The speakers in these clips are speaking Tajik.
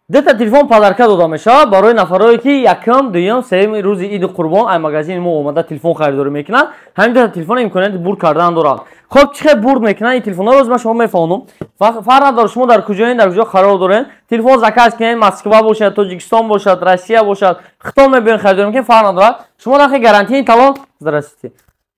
Дута телефон подарка дода мешавад барои нафарое, ки якум, дуюм, сеюм рӯзи Иди Қурбон ай магазини мо омада телефон харидорӣ мекунанд. Ҳамин дута телефон имконияти бурд кардан доранд. Хоб, чӣ хел бурд мекунанд ин телефонҳоро, рӯз ман шумо мефаҳмонам. Фарқ надорад, шумо дар куҷоен, дар куҷо қарор доред, телефон заказ кунед, Москва бошад, Тоҷикистон бошад, Россия бошад, хитон мебиён, харидорӣ мекунед, фарқ надорад. Шумо нархи гарантийный талон, здравствуйте,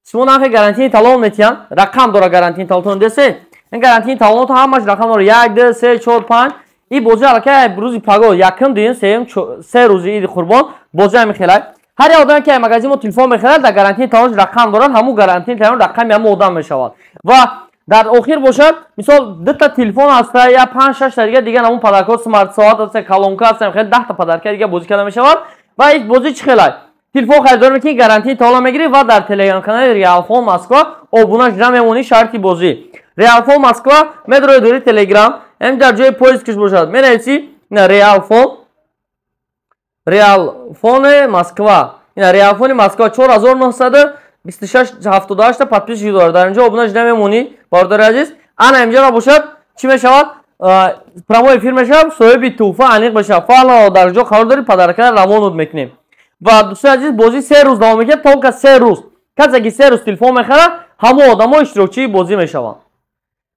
шумо нархи гарантийный талон метиҳанд, рақам дора гарантийный талонтон десе, ин гарантийный талоното ҳамаш рақам дора: як, ду, се, чор, панҷ. И бозӣ аллакай рӯзи паго, якум, дуюм, сеюм, се рӯзи Иди Қурбон бозӣ ҳами хелай. Ҳар як одаме, ки магазин мо телефон мехарад, дар гарантийный талонш рақам дорад, ҳамун гарантийный талон рақами ҳамун одам мешавад. Ва дар охир бошад, мисол, дута телефон ҳаста я панҷ, шашта дига ҳамун подаркаҳо, смарт соат ҳаста, колонка ҳаста, хеле 10-та подарка дига бозӣ карда мешавад. Ва ин бозӣ чӣ хелай? Телефон харидорӣ мекунӣ, гарантийный талон мегирӣ ва дар телеграм канали Реалфон Москва обуна шуда мемонӣ. Шарти бозӣ: Реалфон Москва медрои дори Телеграм, ҳам дар ҷои поискш бошад, менависӣ ина Реалфон, Реалфони Москва. Ина Реалфони Москва 4926 78 подписчик дорад. Дар инҷо обуна шуда мемонӣ, бародари азиз. Ана инҷоро бошад, чӣ мешавад? Прямой эфир мешавад, соҳиби тӯҳфа аниқ мешавад. Фаълан дар ҷо қарор дорӣ, подарка равонуд мекунем. Ва, дӯстони азиз, бозӣ 3 рӯз давом мекунад, только 3 рӯз. Касе ки 3 рӯз телефон мехарад, ҳамон одамо иштирокчии бозӣ мешаванд.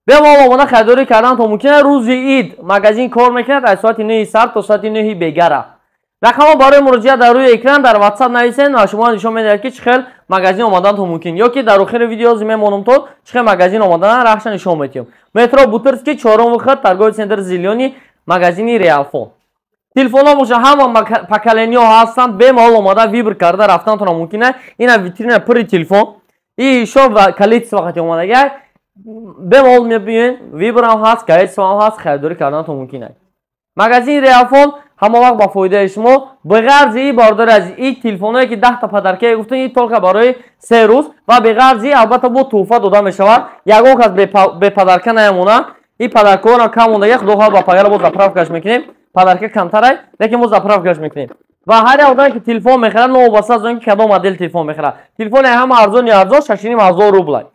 Бемалол омода харидорӣ кардан то мумкин. Рӯзи ид магазин кор мекунад аз соати 9-и сар то соати 9-и бегара. Рақамҳо барои муроҷиат дар рӯи экран, дар Ватсап нависен ва шумо нишон медиҳад, ки чӣ хел магазин омадан то мумкин, ё ки дар охири видео мемонам, то чӣ хел магазин омадан рахша нишон медиҳем. Метро Бутырский, чорум выход, торговый центр Зелёный, магазини Реалфон. Телефонҳо боша, ҳама поколениҳо ҳастанд, бемалол омода выбор карда рафтантона мумкин. Ина витрина пури телефон и шо количество вақти омадагай, бемалол мебиёен, выборам ҳаст, количествоам ҳаст, харидорӣ карданатон мумкин. Магазини Реалфон ҳама вақт ба фоидаи шумо. Беғарзи и, бародари азиз, и телефоное ки 10-та подаркае гуфтем, и только барои 3 рӯз ва беғарзи, албатта, бо тӯҳфа дода мешавад. Ягон кас беподарка намемонад. И подаркаҳоро кам мондага, худо хоҳад, ба пагара боз заправкаш мекунем. Подарка камтарай, лекин мо заправкаш мекунем. Ва ҳар як одаме ки телефон мехарад, новобаста аз он ки кадом модел телефон мехарад, телефони ҳама арзони арзон 6500 рублай.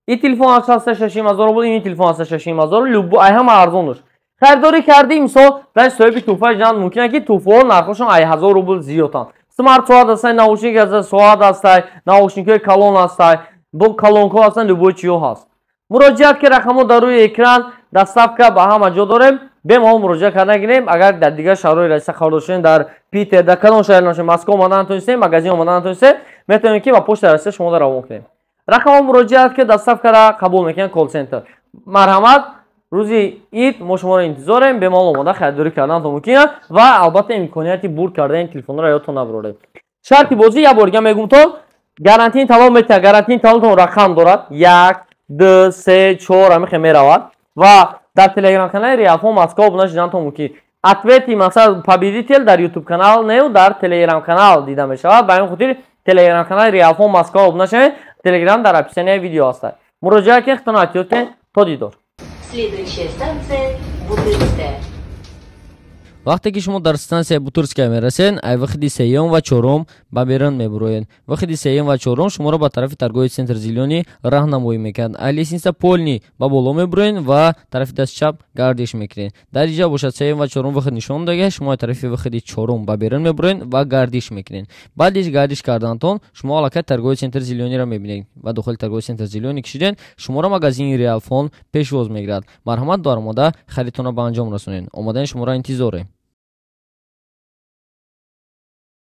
И телефон ҳаста 6500 рубл, ин телефон ҳаста 6500 рубл, ай ҳама арзонуш. Харидорӣ кардӣ, мисол, дар соҳиби тӯҳфа ҷан мумкин ки тӯҳфаҳо нархошон ай 1000 рубл зиёданд. Смарт соат ҳастай, наушник ҳастай, соат ҳастай, наушникҳои калон ҳастай, бо колонкаҳо ҳастанд, любой чиё ҳаст. Муроҷиат ки рақамҳо дар рӯи экран, доставка ба ҳама ҷо дорем, бемалол муроҷиат карда гирем. Агар дар дигар шаҳрҳои Россия қарор доштем, дар Питер, дар кадом шаҳр нашем, Москва омада натонистем, магазин омада натонистем, метавонем ки ба почта Россия шумо равон кунем. Рақамҳо муроҷиат ки доставкара қабул мекунем, колл-центр. Марҳамат, рӯзи ид мо шуморо интизорем, бемалол омода харидорӣ карданатон мумкин аст ва албатта имконияти бурд кардани телефонро ёдтон набароред. Шарти бозӣ як бор дига мегӯм: то гарантийный талон метиҳад, гарантийный талонтон рақам дорад: як, ду, се, чор, ҳамин хел меравад. Ва дар телеграм канали Реалфон Москва обуна шуданатон мумкин. Ответи, масалан, победитель дар Ютуб канал неу, дар телеграм канал дида мешавад. Ба ҳамин хотир телеграм канали Реалфон Москва обуна шавед. Телеграм дар описанияи видео ҳастад. Муроҷиат кунед, худтон эҳтиёт кунед. То дидор. Следующая станция Бутырская. Вақте ки шумо дар стансияи Бутырская мерасед, ай выходи сеюм ва чорум ба берун мебуроед. Выходи сеюм ва чорум шуморо ба тарафи торговый центр Зелёный раҳнамоӣ мекунад. Ай лестница Польный ба боло мебуроед ва тарафи дасти чап гардиш мекунед. Дар инҷа бошад, сеюм ва чорум выход нишон дага, шумо тарафи выходи чорум ба берун мебуроед ва гардиш мекунед. Баъди гардиш кардантон шумо аллакай торговый центр Зелёныйро мебинед ва дохили торговый центр Зелёный кишиден, шуморо магазини Реалфон пешвоз мегирад. Марҳамат, даромада харидтонро ба анҷом расонед. Омадани шуморо интизорем.